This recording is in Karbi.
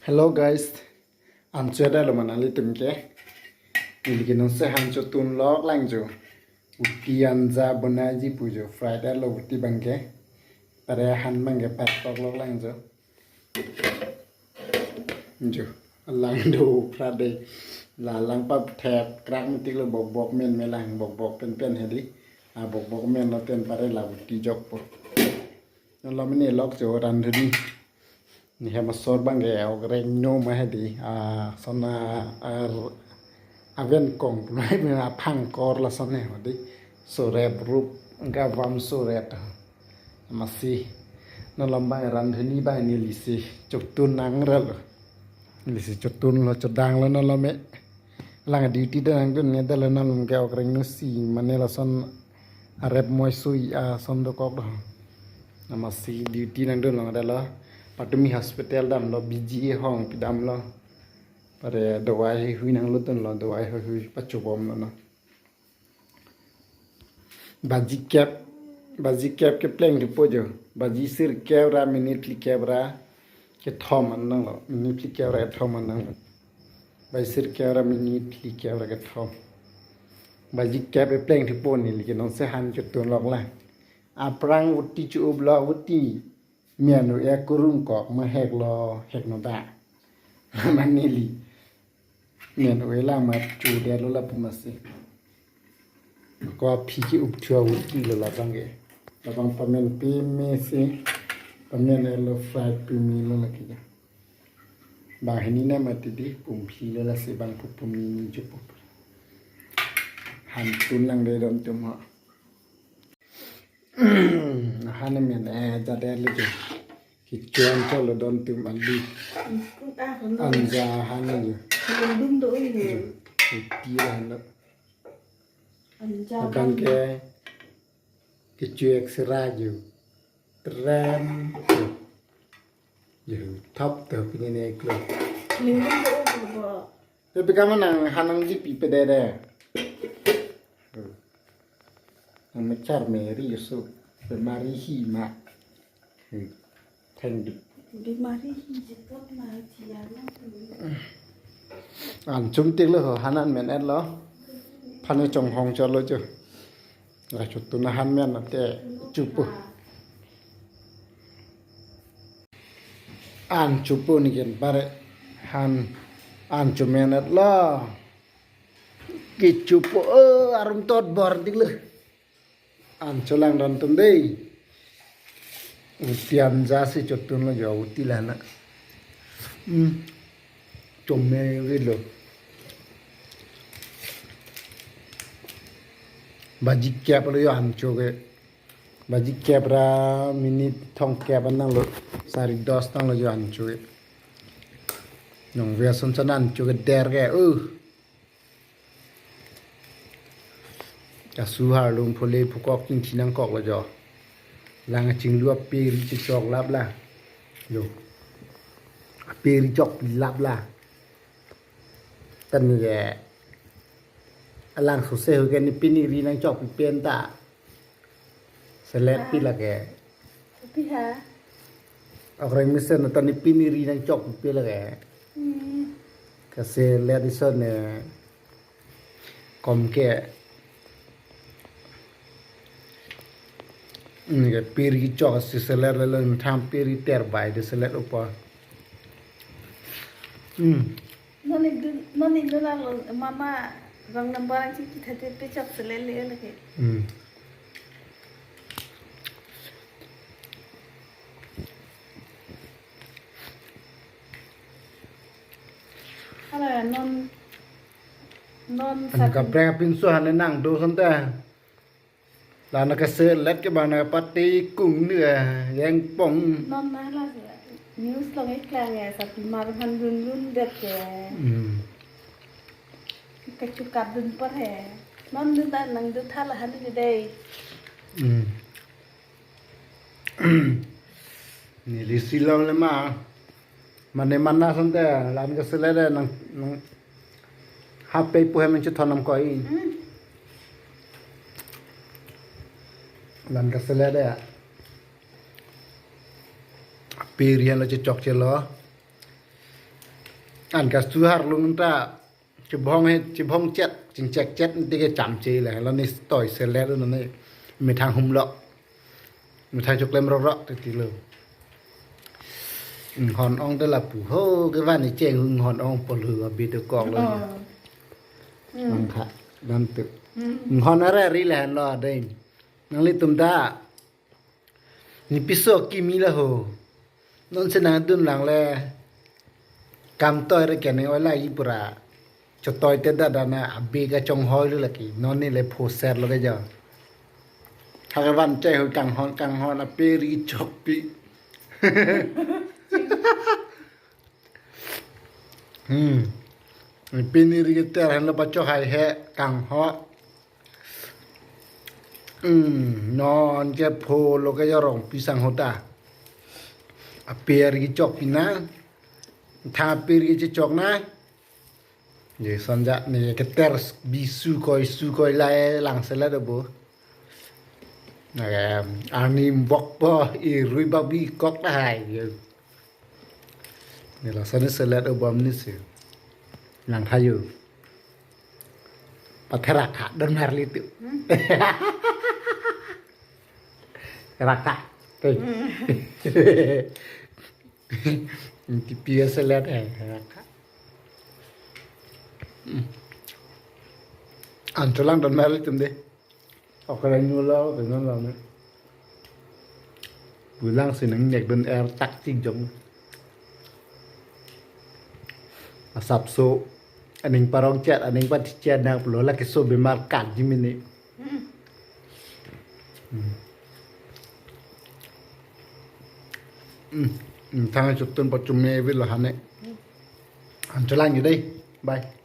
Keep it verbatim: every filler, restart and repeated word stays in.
Hello guys, anchot lo ma nanglitum ke. Neli ke nonsi han chotun lok lang jo. Uti anja bonaiji pu jo, fried lo uti abang ke. Pare han abang ke pat tok lok lang jo. Jo, alang do fried. La lang pap thep krak metik lo, bok bok men me lang, bok bok pen pen hedi. A bok bok men lo ten pare la uti jokpo. Non lo mene lok jo randhuni. Ni hem asor abang ke ok rengno ma hedi. A sona ar aven kong punai me aphang kor lason ne hedi. Surep rup gabam surep. Amatsi non lo abang randhuni abang neli si chotun nangrel. Neli si chotun lo, chodang lo non lo me. Lang duty nangdun ne dala nalum ke ok rengno si mane lason arep moi sui ason dokok do. Amatsi duty nangdun long dala. Patumi hospital damlo, B G A hong pidamlo. Pare dawai heihui nanglutdunlo, dawai heihui pachobomlo non. Baji kep, baji kep kepleng thupo jo. Baji sirkep ra minute phlikep ra kethom an nanglo. Minute phlikep ra kethom an nanglo. Baji sirkep ra minute phlikep ra kethom. Baji kep kepleng thupo, neli ke nonsi han chotun lok lang. Aphrang uti cho-up lo, uti men o-e kurung kok ma hek lo, hek no da. Mane neli men o-e lang ma chodet lo lapu amatsi. Ko aphi ke-up thua uti lo labang ke. Labang pamen peme si, pamen elo fried peme lo lake ja. Banghini na mati di pumphli lo, lasi bang pu pumi ni chupu. Han tun lang de don tum ho. Han men eh jadet lo jo. Kecho-an cholo don tum alu. Anja han lo jo. Lundum do oi he. Uti han lo. Anja abang ke kecho ek sera jo. Tren jo. Jo, thap to pini ne klo. Lundum do oi bo. Tapi kamu nang hanang jipi pedede. Nang mechar meri yoso. Bemari hi ma. Thank you. Bemari hi jepot ma jiana. An chum tik lo ho, hanan men et lo. Phane chonghong cholo jo. Ra chotun ahan men ate chupu. An chupu ni ken pare han an chumen et lo. Kechupu o arum tot bor tik lo. An cholang don tum dei. Uti anja si chotun lo jo uti lana. Hmm. Chome ri lo. Baji kep lo jo an cho ke. Baji kep ra minute thong kep an nanglo, sari dos nanglo jo an cho ke. Nong via son son an cho ke der ke. Uh. Kasu harlung phole phukok chingthi nangkok lo jo. Lang chinglu aperi chechok lap la. Jo. Aperi chok lap la. Tan ye. Alang sose ho ke ne pini ri nangchok pen ta. Selet pi lake. Pi ha. Akreng mesen ta ne pini ri nangchok pi lake. Hmm. Ke selet ison ne. Kom ke. Ini ke piri chok si selet lelo tham piri ter bai de selet upa. Hmm. Non ik dun, non ik dun ang mama rang number ang chiki thate pe chok selet le lake. Hmm. Hala non non an sat kaprek apinso han nang do sante. Lana kaselet ke bang na pati kung ni eh, yang pong. Non na la news long ik lang eh, sapi mar han run run det ke. Hmm. Kachukap dun por he. Non dun ta nang dun thala han ni dei. Hmm. Neli si long le ma. Mane mana sante lan kaselet nang nang hape pu hem chethon nam koi. Hmm. Lan kaselet. Piri han lo chechok chelo. An kastu harlung ta chibong he, chibong chet, chingchek chet, ti ke chamche le, lo ni stoi selet lo ni, methang humlok, methang choklem rok rok, ti ti lo. Inghon ong de lapu ho, kevan ni cheng inghon ong polu abi dokok lo. Oh. Hmm. Langkha, dan tu. Hmm. Inghon are ri le lo dei. Nanglitum ta. Ni piso kimi la ho. Non se nangdun lang le. Kam toi re kene oi la i pura. Chotoi te da dana abi kachonghoi lo laki. Non ni le phoser lo ke jo. Hake van chai ho kanghon kanghon ape ri chokpi. Hmm. Pini ri keter henlo pachohai he kangho. Hmm. Non ke pho lo ke jorong pisang hota. Ape ri chokpi na. Tha ape ri chok na. Ye sonja ni keter bisu koi su koi lai lang selet do bo. Nake arni bok po i rui babi kok ta hai. Ye. Ni la sani selet o bom ni si. Lang thayu. Patherak ha don har litu. Hmm. Rakha. Tei. Hmm. Tipi selet eh. Rakha. Hmm. Ancholang don mari tum de. Oke, nula, nula, ne. Pulang si nang nek don er tak chingjong. Asapso, aning parong chet, aning pati chet nang pulo lake so bemar kat ji mini. Hmm. Hmm. Hmm. Hmm. Thang chutun pachum me vil hane. Ancholang dei. Bye.